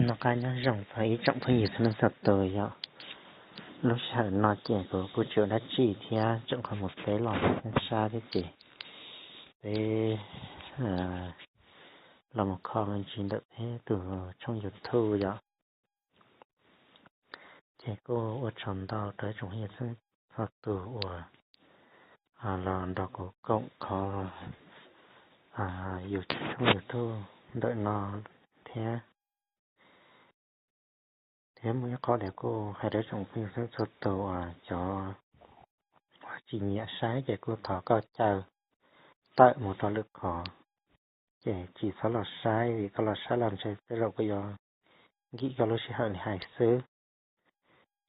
Noj qab nyob zoo txog ib tsoom phooj ywg txhua leej txhua tus yom. Lub sij hawm no ces kuv kuj tsis ua dab tsi thiab, tseem qhov mus teb los sab sab thiab ces peb los mus kho me ntsis ntawm peb tus tshooj YouTube yom. Ces kuj ua tsaug ntau rau ib tsoom phooj ywg txhua tus uas los nrog kuv koom kho yus tshooj YouTube ntawm no thiab. Thiab muaj ib qho tias kuj hais rau ib tsoom phooj ywg txhua tus uas cov uas tsis nyiam saib ces kuj thov koj caw tawm mus rau lwm qhov, ces tsis txhob los saib, vim koj los saib los ntshe tej zaum kuj yuav nkim koj lub sij hawm li hais xwb.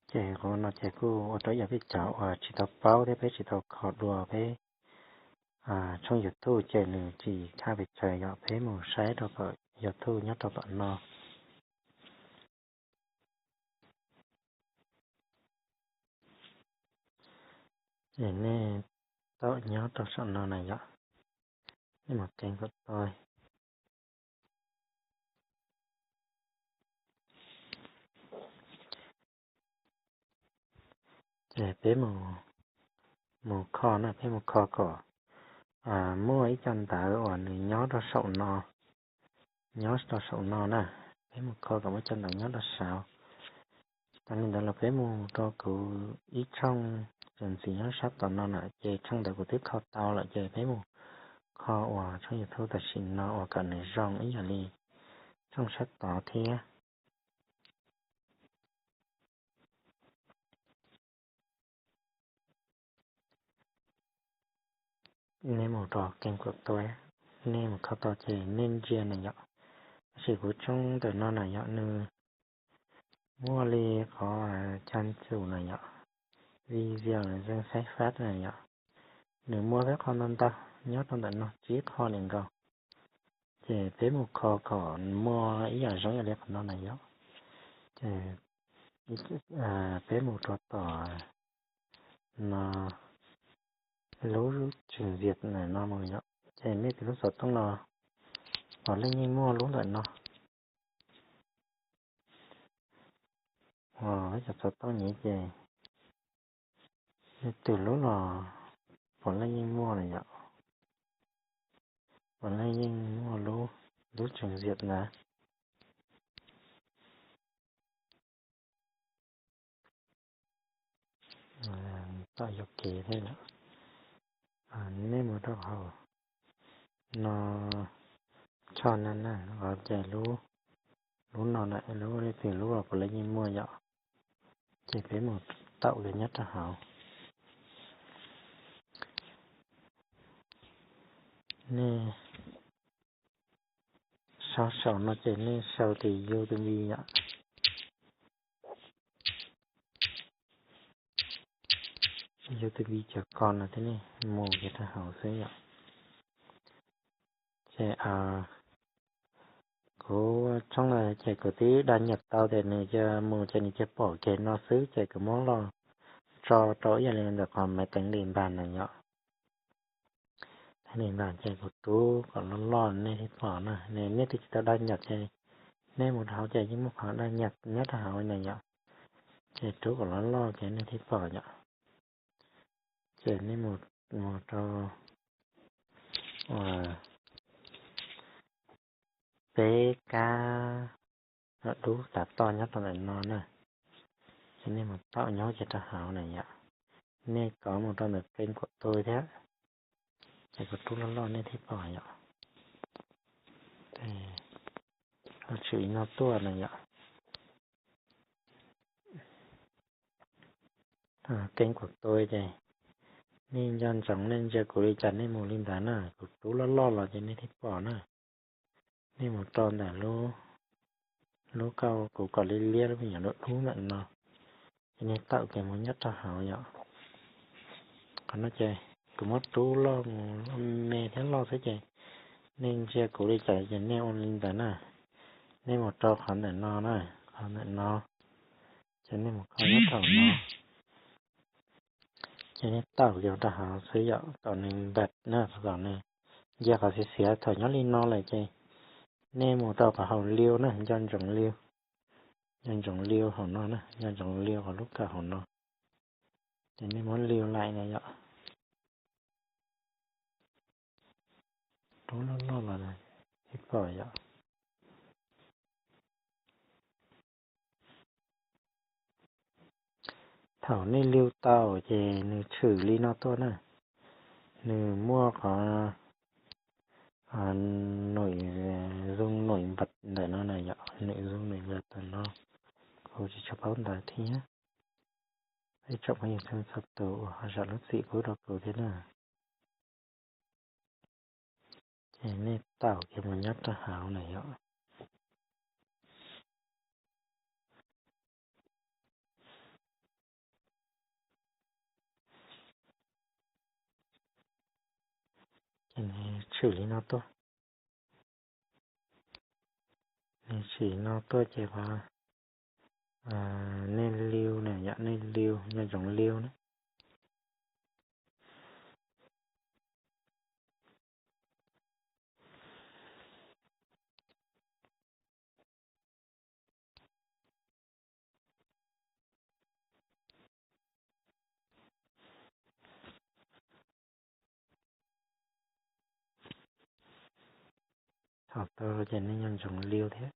Ces qhov no ces kuj ua rau ib yam peb cov uas tsis tau paub thiab peb tsis tau kho dua peb tshooj YouTube ces nws tsis khaj pes tsawg yom, peb mus saib rau tom YouTube nyob rau tom no. Ces nej tau nyob rau saum no na yom, nej mus keeb kom tau. Ces peb mus kho na, peb mus kho kom muaj ib co ntawv uas nws nyob rau saum no, nyob rau saum no na. Peb mus kho kom muaj co ntawv nyob rau saud. Tag li ntawd los peb mus rau kuv ib tshooj txuas ntxiv nyob sab tom no na, ces tshooj ntawd kuv twb kho tau lawm ces peb mus kho uas tshooj YouTube tam sim no uas kom nws zoo ib yam li tshooj sab tod thiab. Nej mus rau keeb kom tau, nej mus kho tau ces nej ntsia na yom. Tab sis kuv tshooj ntawm no na yom, nws muaj li qhov caj ncuj na yom, video zeej saib fab na yom, nws muaj peb qho ntau ntau nyob rau ntawm no tsib qho li nkaus. Ces peb mus kho kom muaj ib yam zoo ib yam li qhov no na yom. Ces peb mus rau tom no, lub tseem zias ntawm no mus yom. Ces nej tus lub xov tooj no puav leej yeej muaj lub ntawm no. Cov xov tooj nyiv ces nej tus lub los puav leej yeej muaj na yom, puav leej yeej muaj lub tseem zias ntawd. Tom yuam kev thiab yom. Nej mus rau hauv no, tsho na na, ces lub no na, lub leej twg lub los puav leej yeej muaj yom. Ces peb mus taum kiag nyob rau hauv. Nej sau saum no ces nej sau tias YouTube yom. YouTube cov ko no thiab nej mus kiag rau hauv xwb yom. Ces kuv tshooj no ces kuv twb daj nyam tau tias nws cia mus ces nws cia pom kiag no xwb ces kuv muab los tso rau ib yam li ntawm qhov maiv teev li npag na yom. Li npag ces kuv rub kom loj loj nej thiaj pom na. Nej twb tsis tau daj nyam ces nej mus rau hauv ces yeej muaj qhov daj nyam nyob rau hauv na yom. Ces rub kom loj loj ces nej thiaj pom yom. Ces nej mus rau peb kab dub tav toj nyob rau ntawm no na. Ces nej mus taum nyob kiag rau hauv na yom. Nej kov mus rau ntawm kênh của tôi thiab. Ces kuv rub loj loj nej thiaj pom yom. Ho tshwm li no tuaj na yom. Kênh của tôi ces nej nco ntsoov nej ntsia kuv li cas nej mus li ntawd na, kuv rub loj loj los ces nej thiaj pom na. Nej mus rau ntawm lub, lub kauj kuv kom liab liab lub me nyuam dub dub ntawm no, ces nej taum kiag mus nyob rau hauv yom. Qhov no ces kuv muab rub loj mus me thiab loj xwb ces nej ntsia kuv li cas ces nej ua li ntawd na. Nej mus rau qhov ntawm no na, qhov ntawm no, ces nej mus kho nyob thaum no. Ces nej taum kiag rau hauv xwb yom, kom nws npam na, kom nws nce qhov xiav xiav thaum nyob li no lawm ces nej mus rau qhov hauv liu na, nco ntsoov liu. Nyob ntsoov liu hauv no na, nyob ntsoov liu hauv lub kawm hauv no. Ces nej muab liu laim na yom. Rub loj loj los thiaj pom yom. Thaum nej liu tau ces nws tshwm li no tuaj na. Nws muaj qhov noiv zoo noiv npam ntawm no na yom, noiv zoo noiv npam ntawm no. Kuv tsis tshua paub ntawv thiab. Ib tsoom phooj ywg txhua tus uas ho zam lub txim pub rau kuv thiab na. Ces nej taum kiag mus nyob rau hauv na yom. Ces nws tshwm li no tuaj. Nws tshwm li no tuaj ces qhov nej liu na yom, nej liu nyob ntsoov liu na. Thaum tau ces nej nyob ntsoov liu thiab.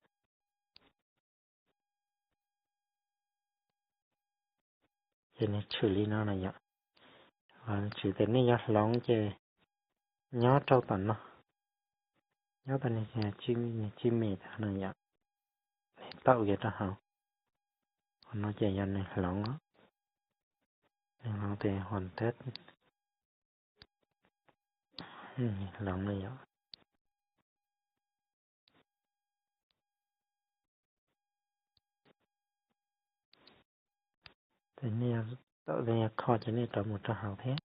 Ces nws tshwm li no na yom. Tshwm tias nej yuav hloov ces nyob rau tom no, nyob tom nws Gmail no yom. Nej taum kiag rau hauv. Qhov no ces yog nws hloov, nws hloov tias hoàn tất, hloov na yom. Ces nej taum, nej kho ces nej rov mus rau hauv thiab.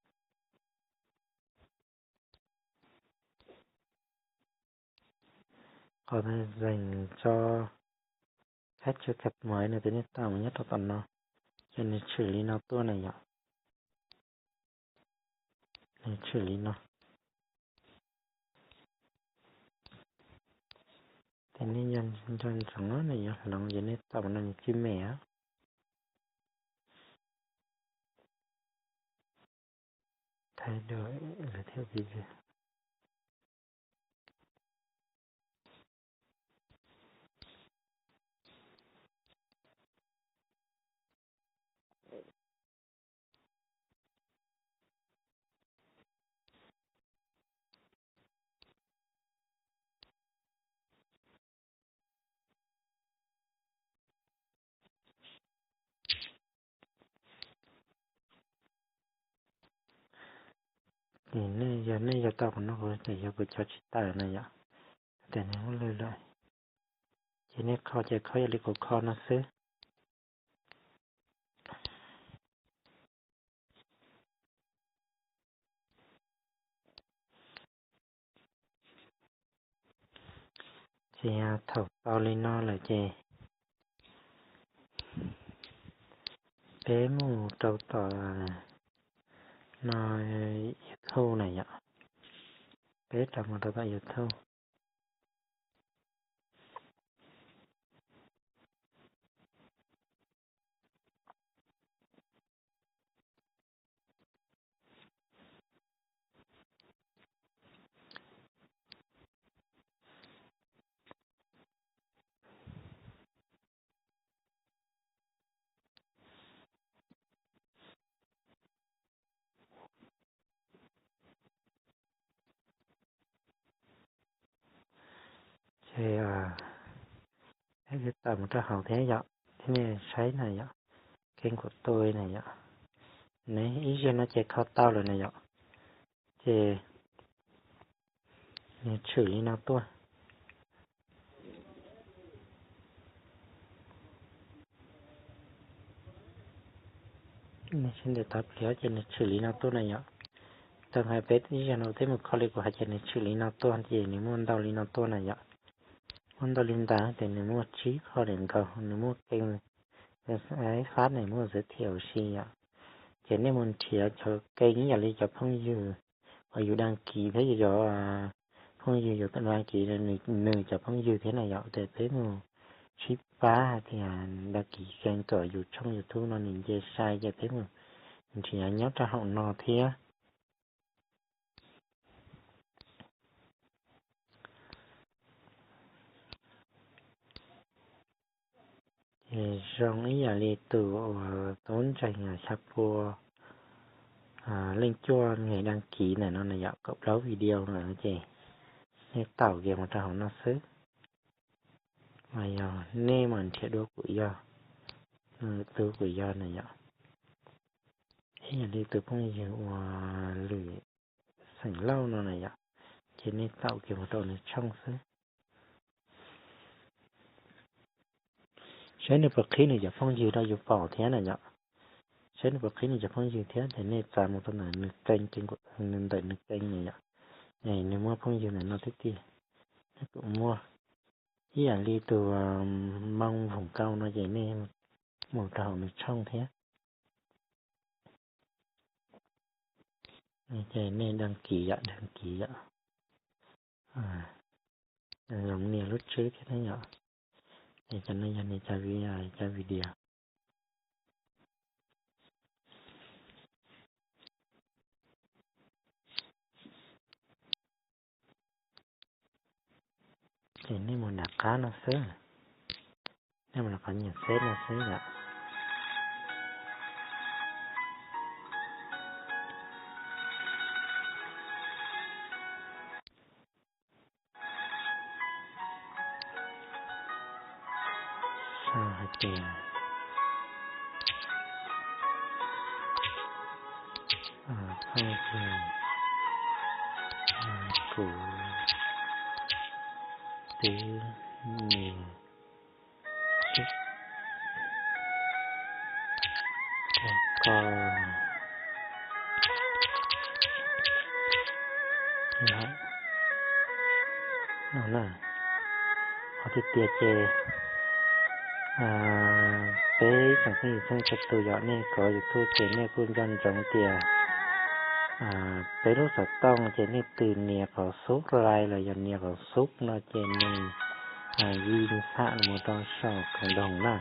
Qhov zeem tso kab tsua kab maiv no ces nej taum mus nyob rau tom no, ces nws tshwm li no tuaj na yom. Nws tshwm li no. Ces nej nco ntsoov nws yuav hloov ces nej taum no nws Gmail. Thái độ giới thiệu video. Ces nej yog nej yuav tau qhov no ces yog kuv cov tsis tawm na yom, tias nws muab lwj lawm. Ces nej kho ces kho yog li kuv kho no xwb. Ces thaum tau li no lawm ces peb mus rau tom no, YouTube na yom. Peb rov mus rau tom YouTube. Ces peb twb tawm mus rau hauv thiab yom, thiab nej saib na yom, kênh của tôi na yom. Nws ib zaug no ces kho tau lawm na yom. Ces nws tshwm li no tuaj. Nws tsis ntev tau pliag ces nws tshwm li no tuaj na yom. Tau hais peb ib zaug no peb mus kho li kuv hais ces nws tshwm li no tuaj ces nws muaj ntau li no tuaj na yom. Muaj ntau li ntawd ces nws muaj tsib qho niam nkaus, nws muaj kênh, ib fab nws muaj giới thiệu si yom. Ces nej mus nrhiav cov kênh ib yam li cov phooj ywg uas yus đăng ký thiab yus cov phooj ywg yus đăng ký nws cov phooj ywg thiab na yom. Ces peb mus tshib pab hais tias đăng ký kênh kom yus tshooj YouTube no nws nce sai ces peb mus nrhiav nyob rau hauv no thiab. Ces zoo ib yam li tus uas tub ntseeg xya pua leej cuaj ngày đăng ký ntawm no na yom, kaum plaub video lawm ces nej taum kiag mus rau hauv no xwb. Mas yog nej mas nrhiav dua kuv yog, tus kuv yog na yom, ib yam li tus phooj ywg uas Lwm Xeem Lauj no na yom, ces nej taum kiag mus rau nws tshooj xwb. Saib nws puas qhib nws cov phooj ywg rau yus pom thiab na yom. Saib nws puas qhib nws cov phooj ywg thiab ces nej txav mus rau ntawm nws kênh, nws ntawm nws kênh na yom. Nws muaj phooj ywg ntawm no thiab tiag. Nws kuj muaj ib yam li tus Moo Voos Nkauj no ces nej mus rau hauv nws tshooj thiab. Ces nej đăng ký yom, đăng ký yom. Zoo nias lub tswb thiab na yom. Ces cov no yog nws cov vi, cov video. Ces nej mus nram qab no xwb, nej mus nram qab nyiam xeb no xwb yom. Sau hais tias phooj ywg, kuv twb nias xwb rau koj lawm no na. Qhov tiag tias ces peb tsoom phooj ywg txhua tus yom, nej kov YouTube ces nej kuj nco ntsoov tias peb lub xov tooj ces nej tws nias qhov subscribe los yog nias qhov sub no ces nws vi xam mus rau saum cộng đồng na.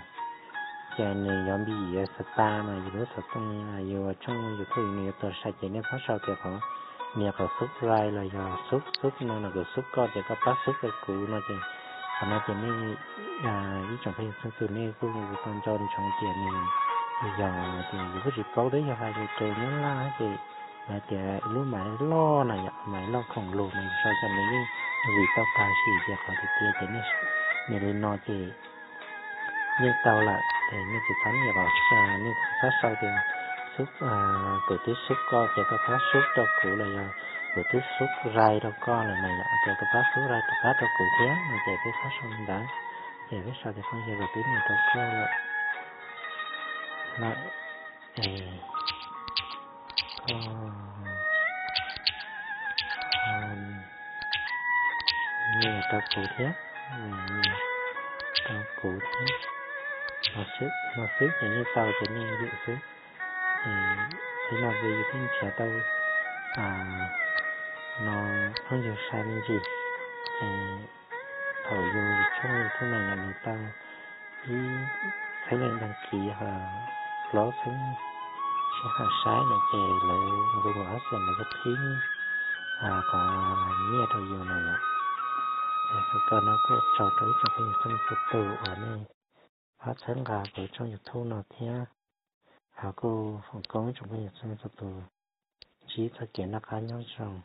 Ces nws yuav npis yuav spam mas yus lub xov tooj, yus tshooj YouTube nws yuav tuag sai ces nej txhob sau tias qhov nias qhov subscribe los yog sub sub no no, kuv sub koj ces koj pab sub rau kuv no ces qhov no ces nej ib tsoom phooj ywg txhua tus nej kuj tau nco ntsoov tias nws yog tias yus kuj tsis paub twb yog hais lus rau nyab laj ces lawv tias lub maiv loj na yom, maiv loj khoom lus mas yus sau cov nws yeej vim tau tag sim tias qhov tiag tias ces nej nias li no ces yeej tau lawm. Ces nej tsis txhob nias qhov, nej tsis txhob sau tias kuv twb sub koj ces koj pab sub rau kuv los yog kuv twb subscribe rau koj lawm na yom, ces koj pab subscribe rov qab rau kuv thiab no ces peb txhob sau li ntawd. Ces peb sau tias phooj ywg kuv twb nias rau koj lawm, lawm es koj nias rau kuv thiab, nias rau kuv thiab. Los xwb ces nej tau ces nej lwm xwb. Ces li no ces yus thiaj nrhiav tau no phooj ywg sai me ntsis. Ces thaum yus tshooj YouTube no yog nws tau ib txhiab leej đăng ký ho plaub txhiab sij hawm saib no ces lawv Google AdSense lawv kuj qhib qhov nyiaj rau yus no yom. Ces qhov ko no kuj tso rau ib tsoom phooj ywg txhua tus uas nej pab txhawb nqa kuv tshooj YouTube no thiab. Ho kuj foom koob ib tsoom phooj ywg txhua tus ntsib txoj kev noj qab nyob zoo.